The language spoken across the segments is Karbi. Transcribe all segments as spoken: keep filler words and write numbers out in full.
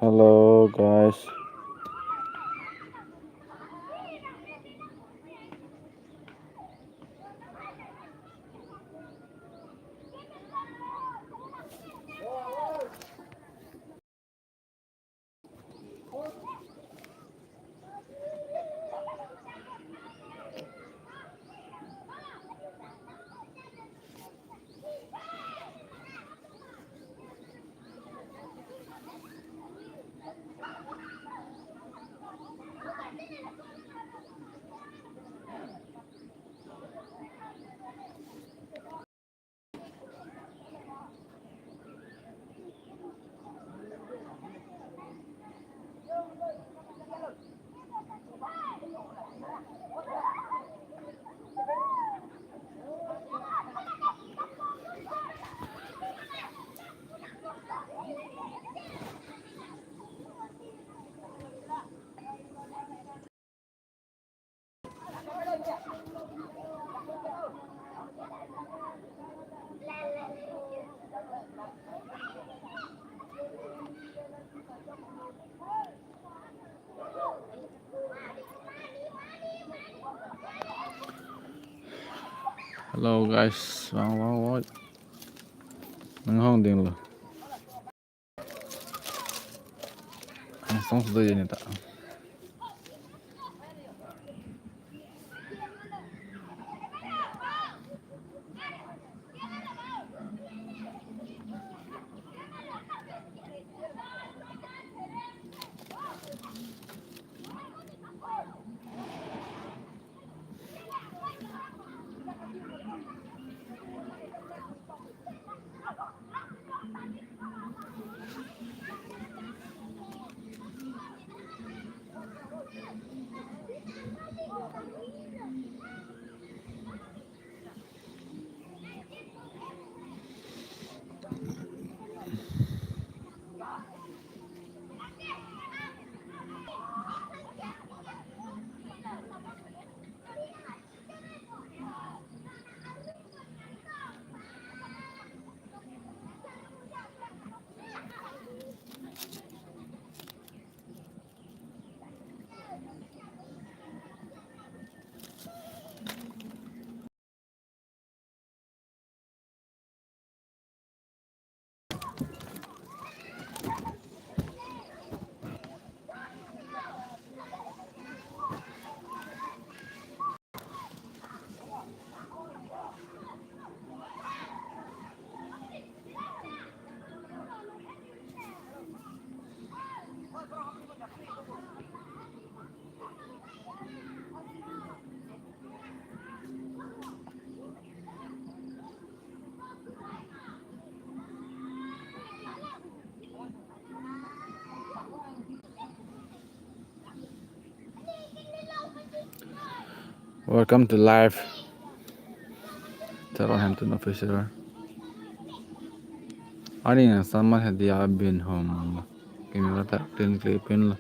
Hello, guys. Hello, guys, vang vang vang. Nang hong ding lo. Ang song sudah jadi tak. Welcome to live. Teron Hampton Official. Ani yang sama hadi abin hom. Kami kata clean clip pin lo.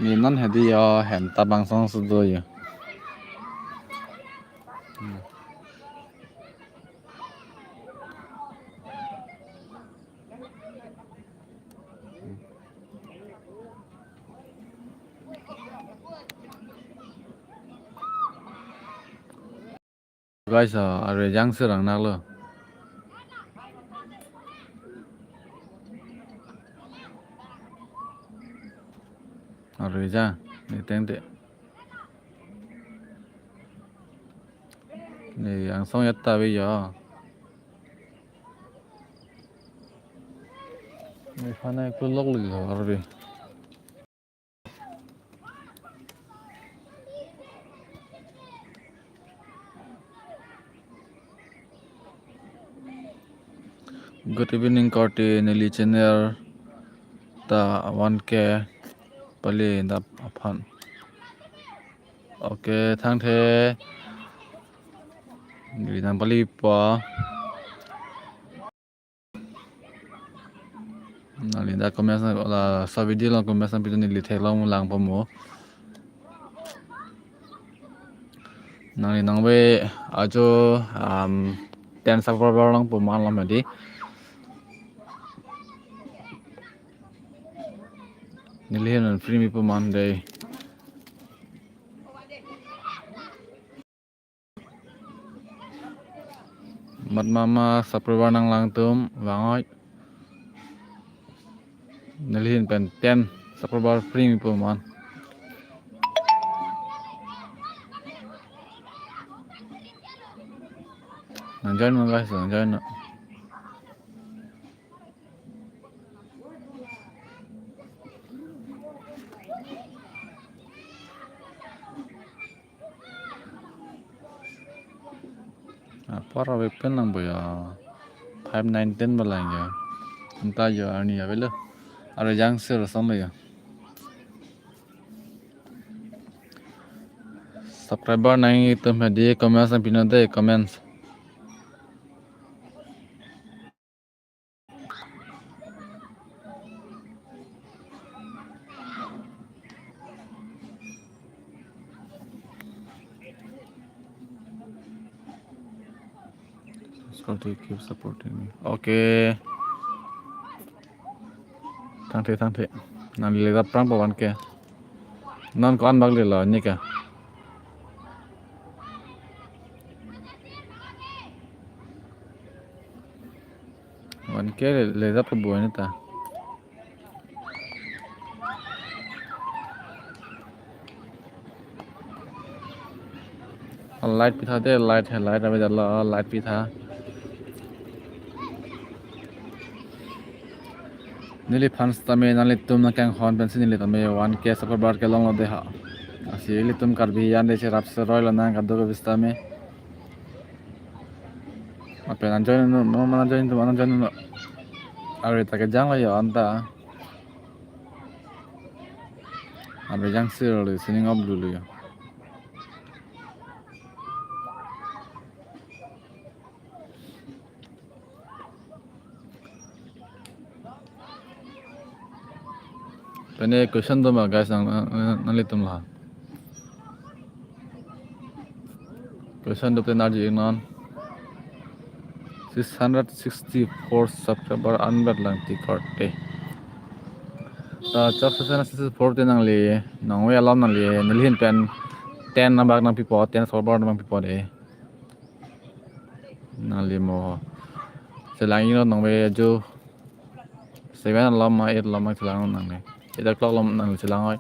Ni non hadi yo hem tabang song sudo yo. Hmm. Guys, ah, arve jang serang nak lo. Arve jang, ni teng te. Ni yang song yat ta ve yo. Ni fana ek lok lo arve. Good evening, korte neli channel ta one K pali dap aphan. Okay, thangthe. Neli nang pali pa. Neli dak comments na, la sa video along comments nangpi tu neli theklong lang pamo. Nangli nangve ajo, um, ten subscriber nangpo aman alam hadi. Neli hin free mepo aman dei. Mat mama subscriber nanglangtum vangoi. Neli hin pen ten subscriber free mepo aman. Nang join non guys, nang join non. Apor ave pen nangpo ya. Five, nine, ten balang ya. Anta ya arni avelo. Are jang sir samlo ya. Subscriber nangtum hadi comments nangpinon dei, comments. Subscribe to keep supporting me. Okay. Thangthe, thangthe. Nangli le rap prangpo one K. Non ko-an bak lelo, ne ke. One K le, le rap ke buai ne ta. Light pitha dei, light he, light ave dalo, light pitha. Neliphan sitame nanglitum nangkanghon pensi neli tame one K subscriber kelonglo dei ha. Lasi ilitum Karbi an dei cherap seroi lo nang kadokave sitame. Lapen nang join non, non nang join non, nang join non. Are ta kejang lo ya anta. Are jang sir lo, sining up dulu ya. Pene question do ma guys nang, nang, nanglitum la. Question do pen arju non. Six hundred sixty-four subscriber anbet lang ti korte. Ta chok six hundred sixty-four te nangli, nangve alam nangli, neli hin pen ten nang bak nangpipo, ten subscriber nangpipo dei. Nangli mo. Chelang-iknon nangve ajo. Seven alam ma, eight alam ma chelang nangli. Eight o'clock alam nangli chelang oi.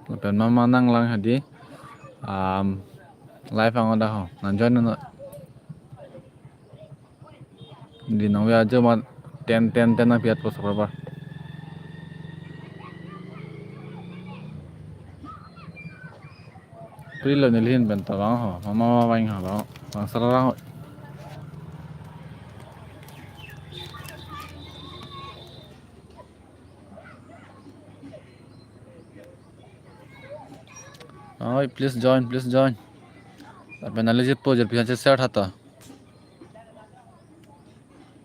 Lapen mama nanglang hadi. Um, live angoda ho. Nang join non. Di nangve ajo ma ten, ten, ten nangpi-etpo subscriber. Free lo neli hin pen ta vang ho, mama vang ho, vang, vang sararang ho. Oi, please join, please join. Lapen nangli jirpo jirpi aphan share tha ta.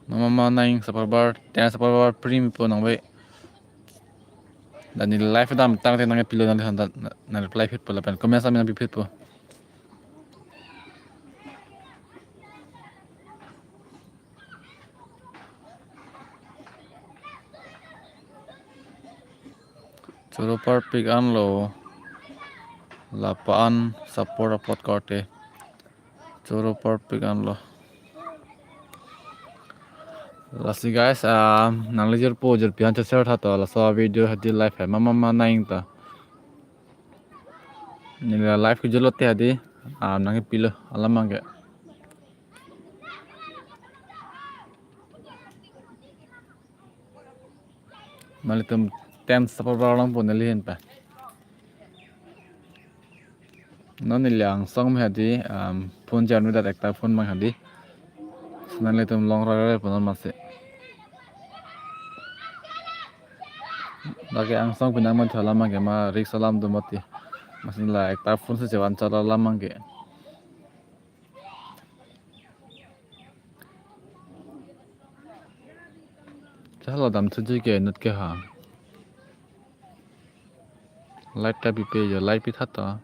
Mama ma nang subscriber, ten subscriber free mepo nangve. Dan neli live dam tangte nangpilo nangli han ta nang reply phitpo lapen comment sami nangpi phitpo. Choro parpik anlo, lapu-an support apot korte. Choro parpik anlo. Lasi guys, ah, nangli jirpo jirpi aphan share tha to, laso video hadi live he, mama ma nang ta. Neli live kejut lote hadi, ah, nangpilo alam abang ke. Nanglitum ten subscriber langpo neli hin pa. Non neli angsong me hadi, um, phone charge me dat ekta phone abang hadi. Nanglitum long rare po non masi. Lake angsong pinang ma thala ma ke ma risk alam do mati. Masi la ekta phone si chevan chala alam abang ke. Chala dam thuji ke inut ke ha. Light ta pipe jo, light pitha to.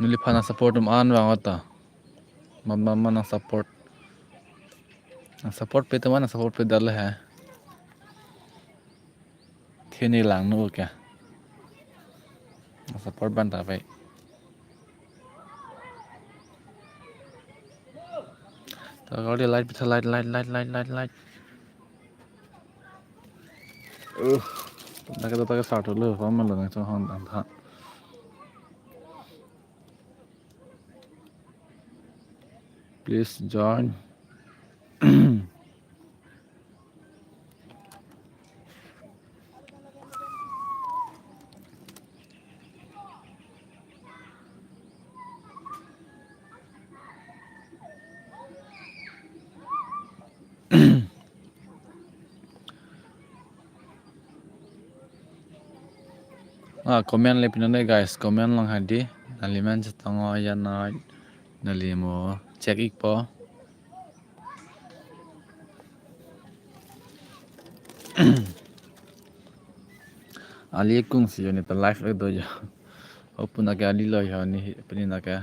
Neliphan nang support atum an vang ota. Mama mama nang support. Nang support pe teman, nang support pe dal he. Thini lang nu kya? Nang support ban ta pai. To kali light pitha, light, light, light, light, light, light. Uh, tak tak tak satu lo, pamalo nang chong hon tang tha. Please join. Ah, comment le pinone guys, comment long hadi. Neli men chetong o ya na, neli mo check ikpo. Ali kung si yo ne ta live le do yo. Opuna ke ali lo yo ne pini na ke.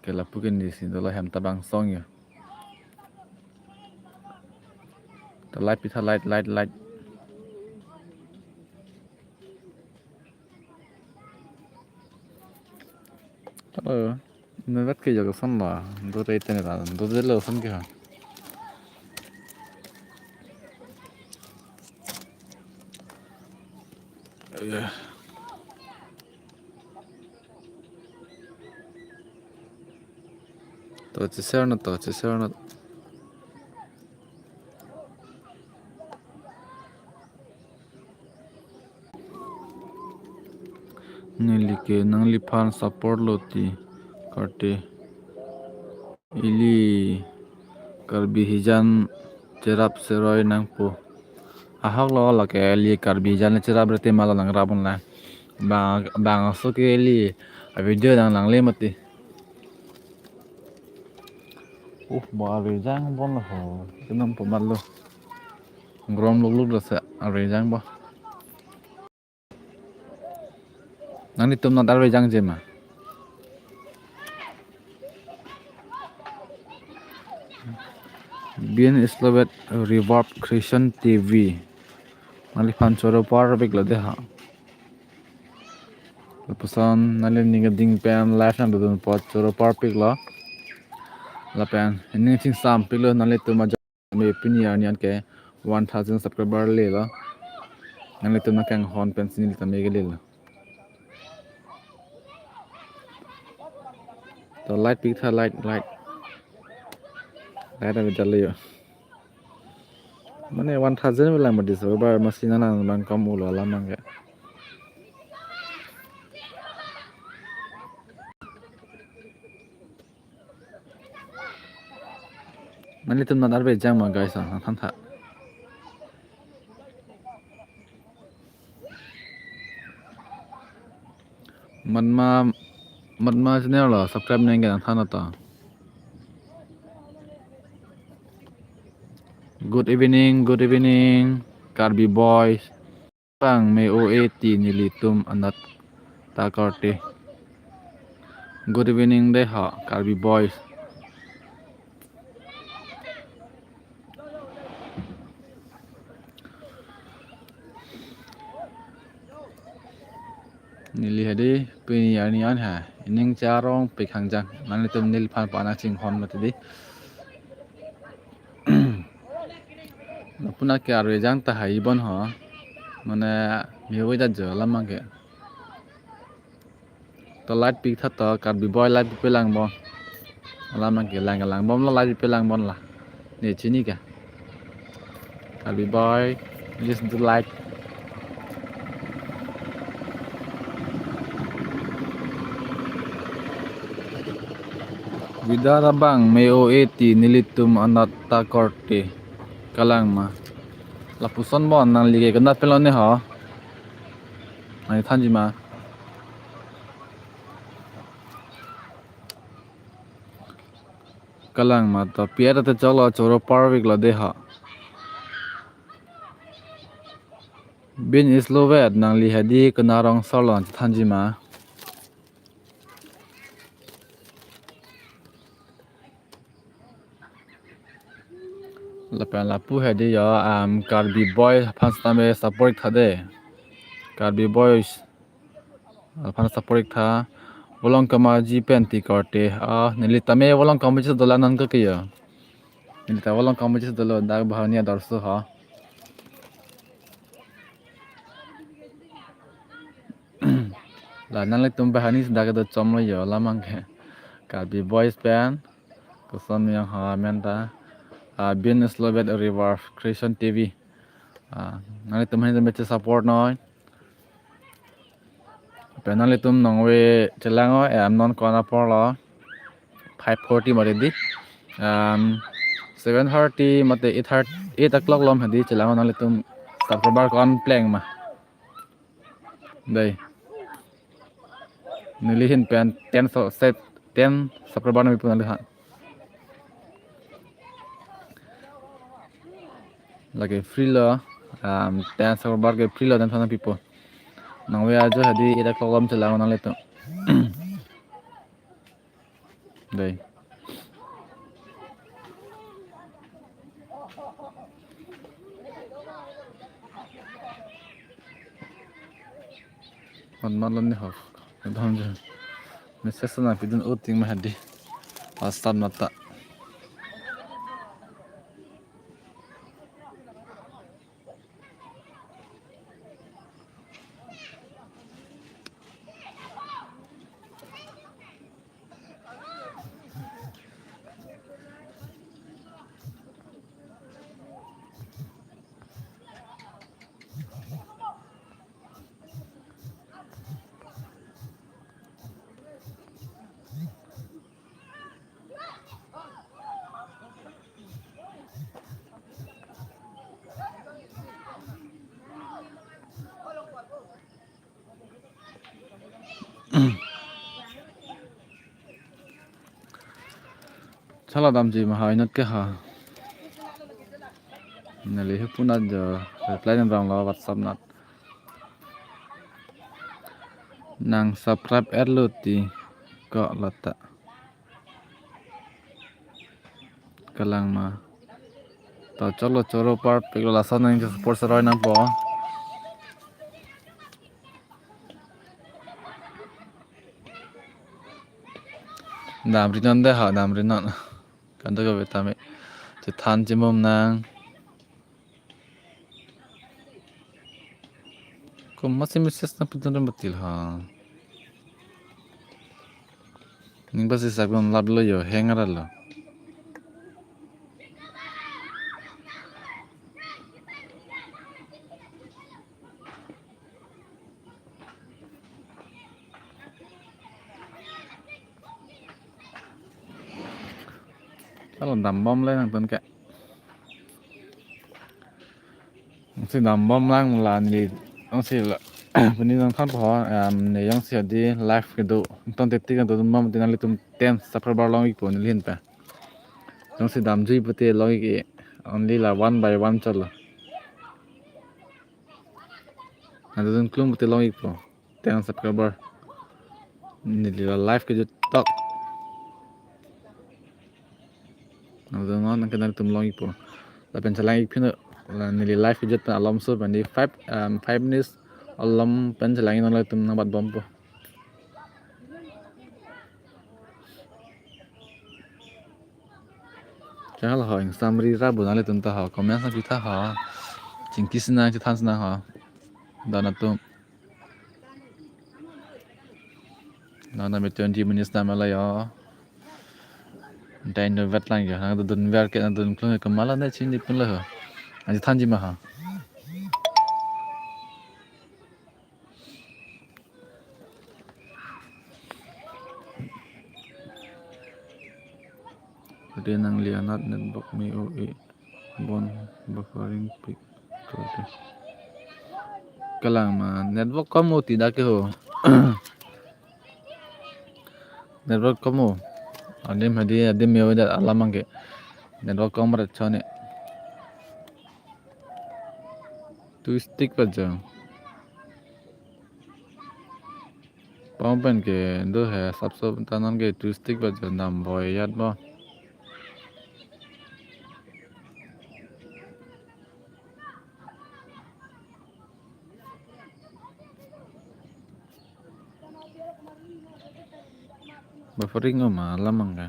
Ke lapu ke ni si dolo hem ta bang song yo. To light pitha, light, light, light. Hello. Nebat ke jaga san la. Do te tene la. Do te lo san ke ha. Yeah. To cheser na to, cheser na. Neli ke nangliphan support lo ti karte. Ili Karbi hijan cherap seroi nangpo. Ahok lo lake ili Karbi hijan cherap rete malo nangrap un la. Bang bang aso ke ili a video nang nangle mati. Uh, bo arve jang bon lo ho. Kenam po mat lo. Grom luk luk lo se arve jang bo. Nanglitum nat arve jang je ma. Bien Islabet Reverb Christian T V. Nangliphan choro parpik lo de ha. Lapuson nangli ning ding pen live nang dodun po choro parpik lo. Lapen ning chingsam pik lo nanglitum aja me pini arni an ke one thousand subscriber le lo. Nanglitum nang kanghon pen si neli ta me ke le lo. To light pitha, light, light. Light ave jale yo. Mane one thousand bilang mati so ba masi nang nang kam ulo alam nang ke. Nanglitum nat arve jang ma guys, ah, than tha. Matma, matma channel lo subscribe nang ke nang than ta. Good evening, good evening, Karbi boys. Bang me o e ti nelitum anat ta korte. Good evening de ha, Karbi boys. Neli hadi pini arni an ha ining charong pekhang jang. Nanglitum neliphan pa nang chinghon mati di. Lapu na ke arve jang ta hai bon ho. Mane me o e jat jo lam ke. To light pitha to Karbi boy light pipe lang bon. Alam ke lang lang bom lo light pipe lang bon la. Ne chini ke. Karbi boy, please do like. Bidar abang me o e ti nelitum anat ta korte kalang ma. Lapuson bon nangli ke kenat pelo ne ho. Nang thanji ma. Kalang ma to piat ate cholo choro parvik lo de ha. Bin islovet nangli hadi kena rong solo thanji ma. Lapen lapu hadi yo, um, Karbi Boy aphan tame support tha de. Karbi Boys aphan support tha. Volong kamaji pen ti korte. Ah, neli tame volong kamaji dola nang ke yo. Neli ta volong kamaji dolo dak bahani adorso ha. La nanglitum bahani dak do chomlo yo lamang ke. Karbi Boys pen. Koson yang ha menta. Ah, Bin Slovet River Creation T V. Ah, nanglitum hani tame support noi. Pen nanglitum nangve chelang o, eh, amnon ko-an apor lo. Five forty mari di. Um, seven thirty mate eight thirty, eight o'clock lom hadi chelang o nanglitum subscriber ko-an pleng ma. Dei. Neli hin pen ten so, set ten subscriber nangpipo neli ha. Lake free lo, um, ten subscriber ke free lo, ten thousand people. Nangve ajo hadi eight o'clock lom chelang o nanglitum. Dei. Hon malon ni hok. Kedam je. Message nangpidun uting ma hadi. Asam nata. Chala damji ma ha inut ke ha. Neli he punat jo reply nang rong lo WhatsApp nat. Nang subscribe er lo ti ko lata. Kalang ma. To cholo choro parpik lo lason nang support seroi nangpo. Damri non de ha, damri non. Kando ka betame. Chethan chimum nang. Ko masi message nangpidun rim batil ha. Ning pasi sakon lap lo yo, hang ara lo. Kalau dambom le nangtun ke. Si dambom lang la neli. Jongsi la. Pini nangthan po, em, ne jongsi adi live kedo. Nangtun teti kedo mati nanglitum ten subscriber long-ikpo neli hin pe. Jongsi damjui pute long-ik, only la one by one cholo. Nangtum klung pute long-ikpo. Ten subscriber. Neli la live kejut tok. Nangtum non nangke nangtum long-ikpo. Lapen chelang-ik phin la neli live kejut pen alom so pen di five, um, five minutes alom pen chelang-ik non latum nangbat bompo. Chal ho, ingsamri ra bu nanglitum ta ho, comment nangpi tha ho. Chingki sinang, chethan sinang ho. Dan atum. Nang nami twenty minutes nang mela yo. Dai no vet lang yo. Nangdun ver ke nangdun klung ke mala ne chini pun lo ho. Anji thanji ma ha. Ade nangli anat network me-o-e, bon buffering pik kode. Kalang ma network kom-o ti dak ke ho. Network kom-o. Adim hadi adim me-o-edet alam abangke. Network kong maret chone. Two stick pajo. Pom pen ke do he, sapso ta non ke two stick pajo, dam boi yat bo. Buffering o ma alam abangke.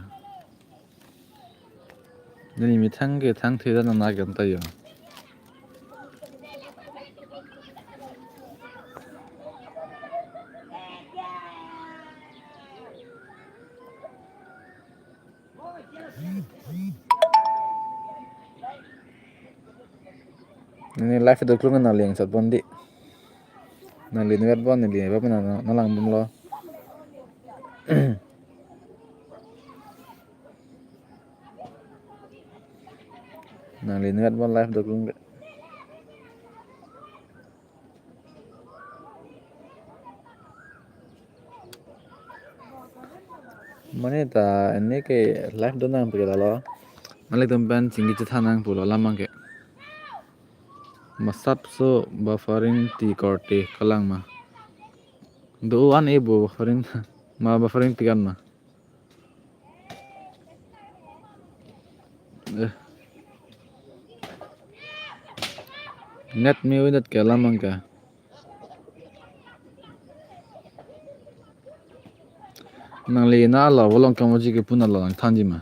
Neli methang ke thangthe dan anak kan ta yo. Neli live do klung nangli angsat pon di. Nangli inutvet pon, neli apa pun nang, nanglang bomlo. Nangli inutvet pon live do klung ke. Mane ta, ini ke live do nang pake lalo. Nanglitum pen chingki chethan nang pulo alam abangke. Masapso buffering ti korte kalang ma. Do-an e bo buffering ma, buffering ti kan ma. Eh. Net me-o-edet ke alam abangke. Nangli nalo volong kamoji ke puna lo nangthanji ma.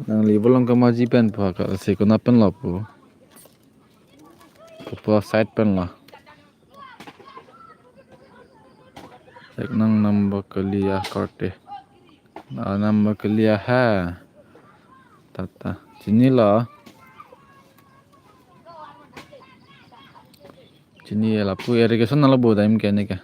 Nangli volong kamoji pen pu ka, si konat pen lo pu. Kopo side pen lo. Ek nang number kali ya korte. Ah, number kali ya ha. Tata. Chinilo. Chini lapu irrigation nalo bo daim ke ne ke.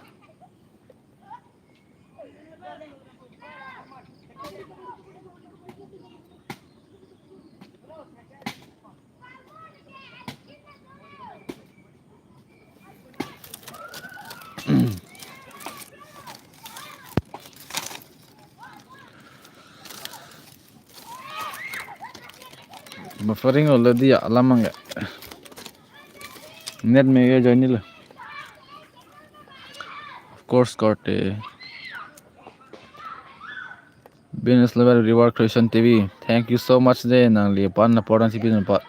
Buffering already ya alam abangke. Net me-o join nilo. Of course, korte. Business Level Reward Creation T V. Thank you so much de, nangli pan na porang si pin pat.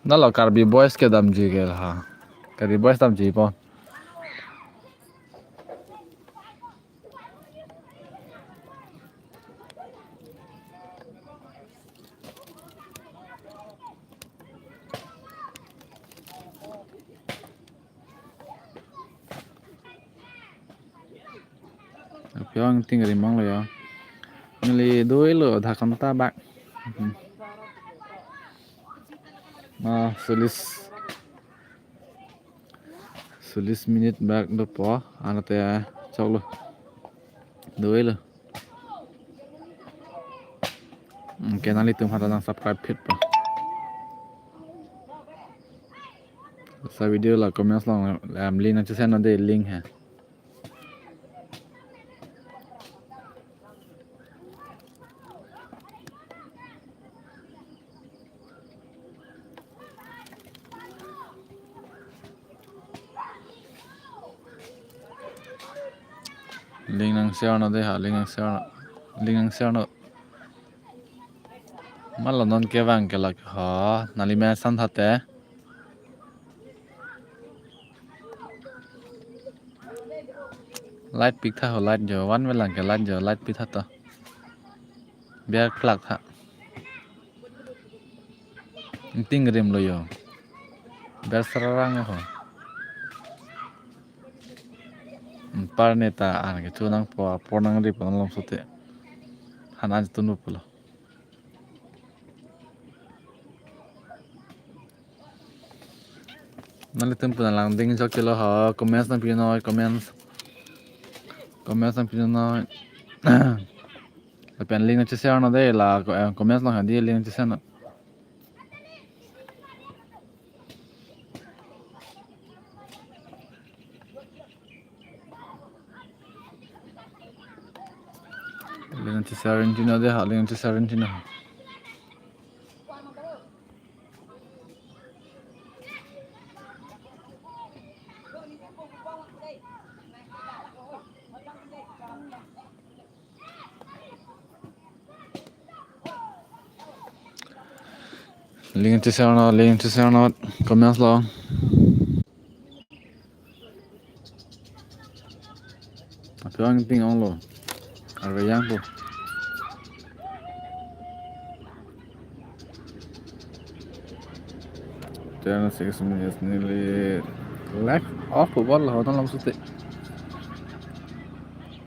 Nalo Karbi Boys kedamji ke la. Karbi Boys damji po. Apyong ting rimong lo yo. Neli doi lo adha ghonta bak. Hmm. Ma solis, solis minute bak dopo, anate choklo. Doi lo. Hmm, ke nanglitum hata nang subscribe phit po. Sa video la comments along, um, link nang chesen node link ha. Link nang share node ha, link nang share, link nang share no. Malo non kevang ke lake ho, nangli me san thate. Light pik tha ho, light jo, van velang ke light jo, light pik tha to. Biar klak tha. Ting rim lo yo. Biar sararang ho. Anpar neta an ke chunang po, apor nang ri po nang long sote. Hanan tunu pulo. Nanglitum pu nanglang ding jok kilo ho, comments nangpi noi, comments. Comments nangpi noi. Lapen link nangche-share non dei la, eh, comments along hadi link nangche-share non. Link nangche-share non dei ha, link nangche-share non. Link nangche-share non, link nangche-share non, comments along. Apiang ting onglo. Arve yang po. Ten, six minutes neli live off po bol ho, tang lam sute.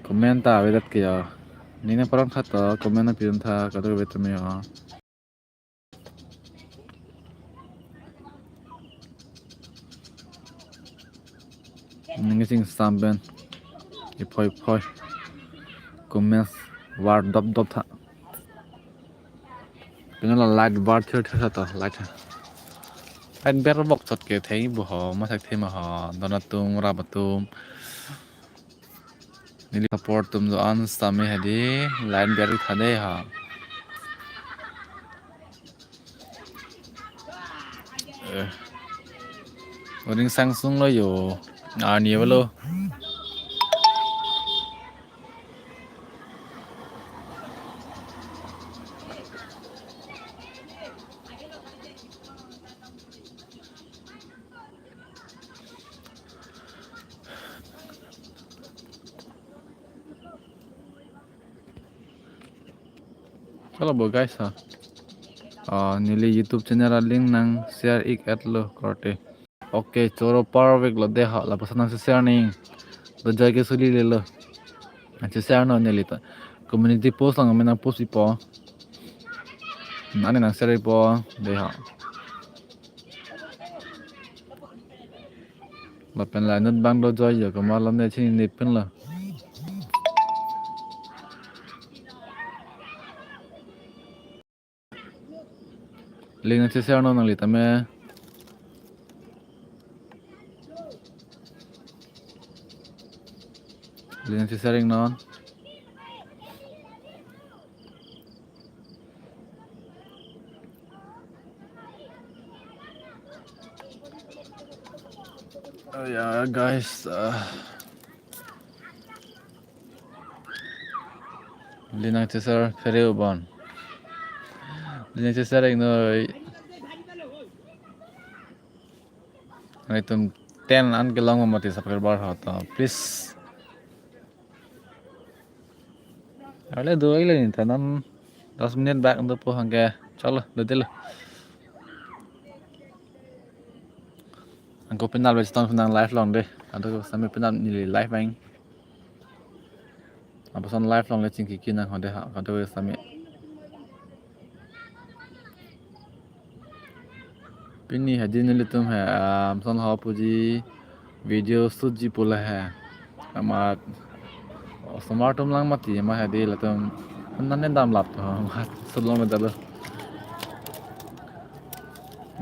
Comment ta avedet ke ya. Nina parang khat to comment nangpi non tha, kadokave tame ya. Ning sing samben. Iphoi phoi. Comments var dop dop tha. Pino la light var thir thir tha to, light tha. Light ber bok chot ke thei bu ho, masak thema ho, don atum, rap atum. Neli support atum do-an sitame hadi line ber tha dei ha. Eh. Uring sangsung lo yo. Ani lo. Chalo bo guys ha. Ah, neli YouTube channel a link nang share ik et lo korte. Okay, choro parvek lo dei ha, lapuson nangche-share ning. Dojoi ke suli lelo. Nangche-share non neli ta. Community post along me nang post ipo. Nani nang share ipo dei ha. Lapen la inut abang dojoi yo, komat lo ne chinine pin lo. Link nangche-share non nangli tame. Link nangche-share ik non. Oh ya, guys, uh, link nangche-share phere ubon. Link nangche-share ik noi. Nangtum ten an kelong mati subscriber ho to, please. Ale do ile ni tanan dos minute bak do po hangke. Chalo, do dilo. Angko penap le chetong penang live along dei. Ado sami penap neli live bang. Lapuson live along le chingki kinang ho dei ha, kadokave sami. Pini hadi nelitum he, ah, lapuson ho puji video shoot ji pula he. Amat osomar atum lang mati ma hadi latum nane damlap to amat shoot longledetlo.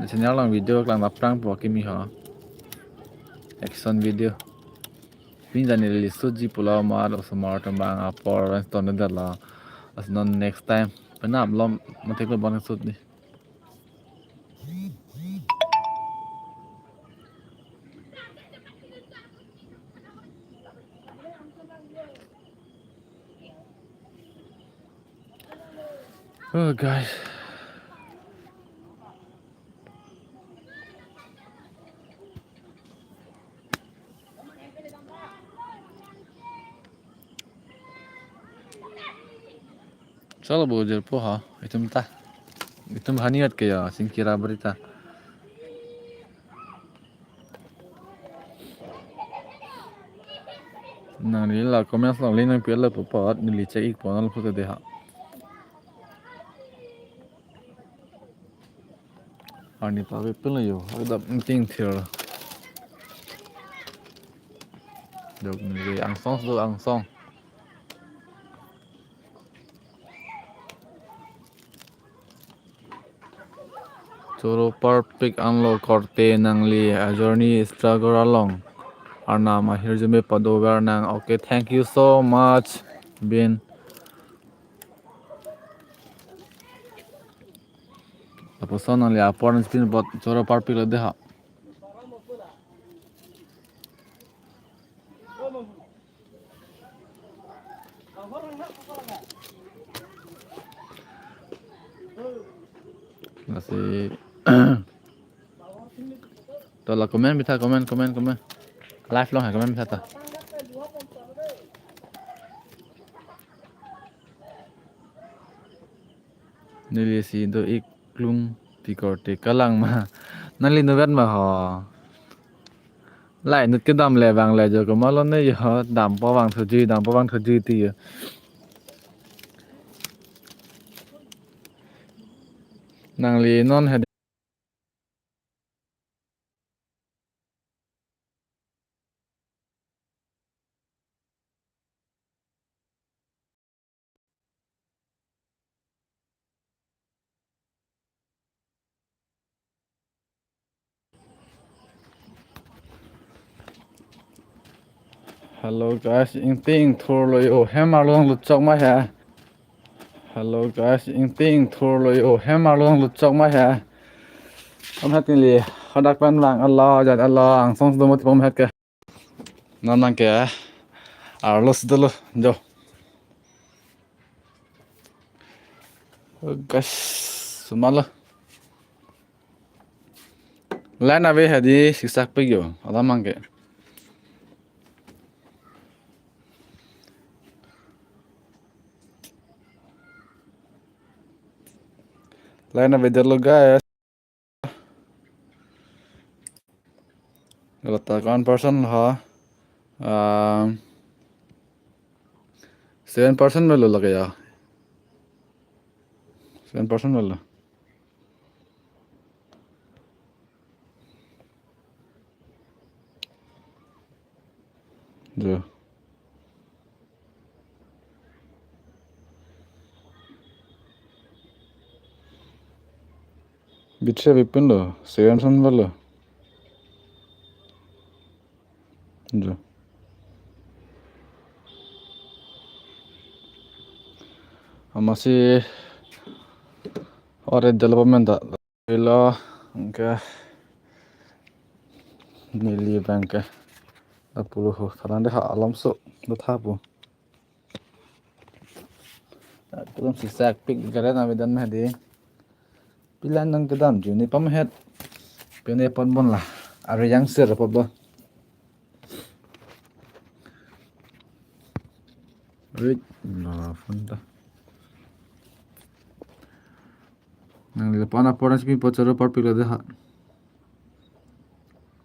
Channel along video klang dap prang po kimi ho. Action video. Pini ta neli shoot ji pula amat osomar atum abang apor restaurant dala. As non next time penap lo mathek lo bon shoot ni. Oh, guys. Chalo bo jer po ha, itum ta. Itum hani at ke ya, singkira berita. Nangli la comments along link nangpi lo pu apot, neli check ik po nang lo pute dei ha. Arni pavi pilo yo, adap ting thir. Dok ni angsong do angsong. Choro parpik anlo korte nangli a journey struggle along. Arnam ahirjume padover nang. Okay, thank you so much, Bin. Lapuson nangli apor nangpinpon choro parpiklo dei ha. Masih. To la comment pitha, comment, comment, comment. Live along hai comment pitha ta. Neli si do-ik klung ti korte kalang ma. Nangli nuvet ma ho. Lai nut kedam le bang le jo komatlo ne yo, dampo vang thuji, dampo vang thuji ti yo. Nangli non he. Hello guys, ingting thurlo yo, hem arlo nangluchok ma he. Hello guys, ingting thurlo yo, hem arlo nangluchok ma he. Am hat neli hadak pen vang alo, jat alo, angsong do mati pom het ke. Nanang ke arlo si dolo jo. Guys, sumalo. Line ave hadi siksak pik yo, alam angke. Line ave dolo guys. Kalau tak one person ha, um, seven person avelo lake ya. Seven person avelo. Jo. Bitse bipin lo, seven son balo. Jo. Amatsi ore development ta lo, anke neli abang ke. Apulu ho, thalang dei ha alam so, do thapu. Kedam siksak pik garen amedan mah dei. Pilan nangkedam juni pam het. Pine pon bon la. Are yang sir pot bo. Wait, la phone ta. Nangli lapu-an apor nangpinpon choro parpiklo dei ha.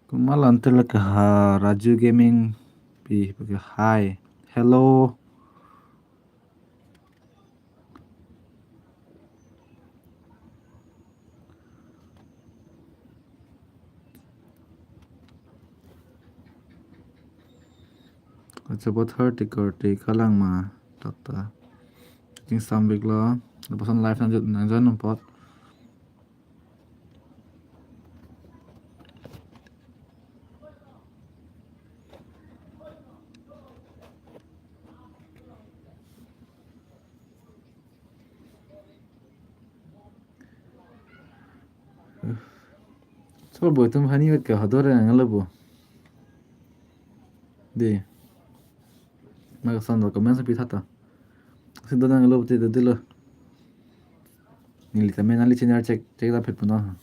Komatlo ante lake ha, Raju Gaming pi, okay, hi. Hello. Acha, bo thirty korte kalang ma, tata. Ting sambik lo, lapuson live nang jo-, nang join nang pot. Chor boi atum hani vet ke hodor nang lo bo. Dei. Ma son do comment si pitha ta. Si do nang lo te do dilo. Neli tame nangli channel check, check ta phet puno.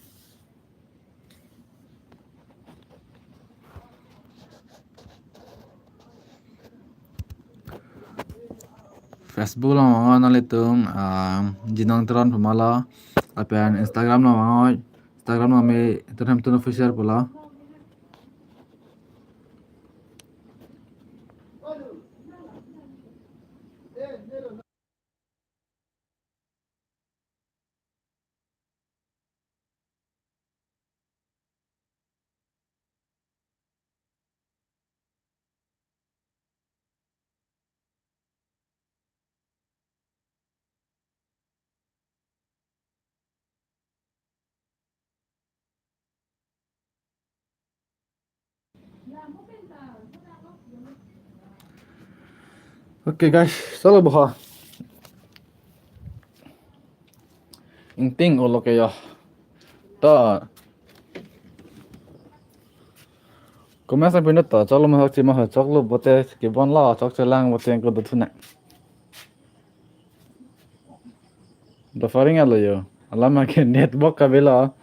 Facebook along vang nanglitum, ah, Jinong Teron pu ma lo, lapen Instagram along vang, Instagram along me Teron Hemtun Official pu lo. Okay guys, chalo bo ha. Ingting olo ke yo. To. Comment nangpi non to, choklo ma chokche ma ho, choklo pulote kebon lo, chokchelang pulote ko do thu nang. Buffering alo yo. Alam ke network kave lo.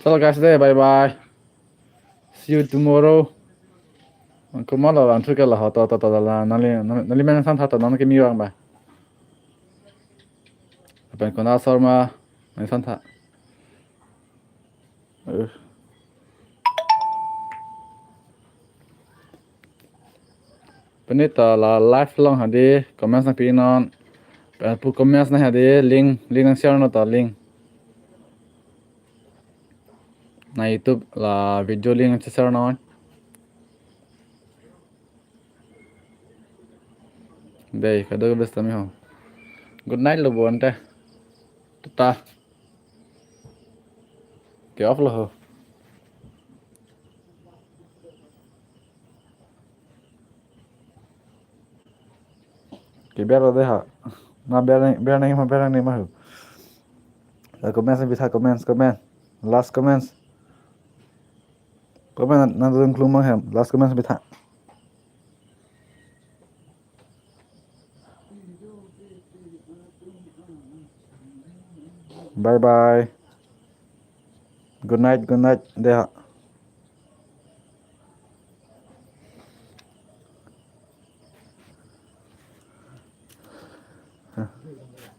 Chalo guys de, bye bye. See you tomorrow. Komatlo vangthu ke la ho to to to la nangli nangli nangli men santha to nang kimi vang ba. Lapen Kunal Sharma men santha. Eh. Pini ta la live along hadi comments nangpi non. Pen pu comments nang hadi link link nang share non ta link. Na YouTube la video link nang share non. Dei, kado best tami ho. Good night lo bo ante. Tata. Ke off lo ho. Ke ber lo de ha. Ma ber nang, ber nang ma ber nang ma ho. La comments nangpitha, comments, comment. Last comments. Comment nang dun klung mang hem. Last comments nangpitha. Bye bye. Good night, good night. Dei ha.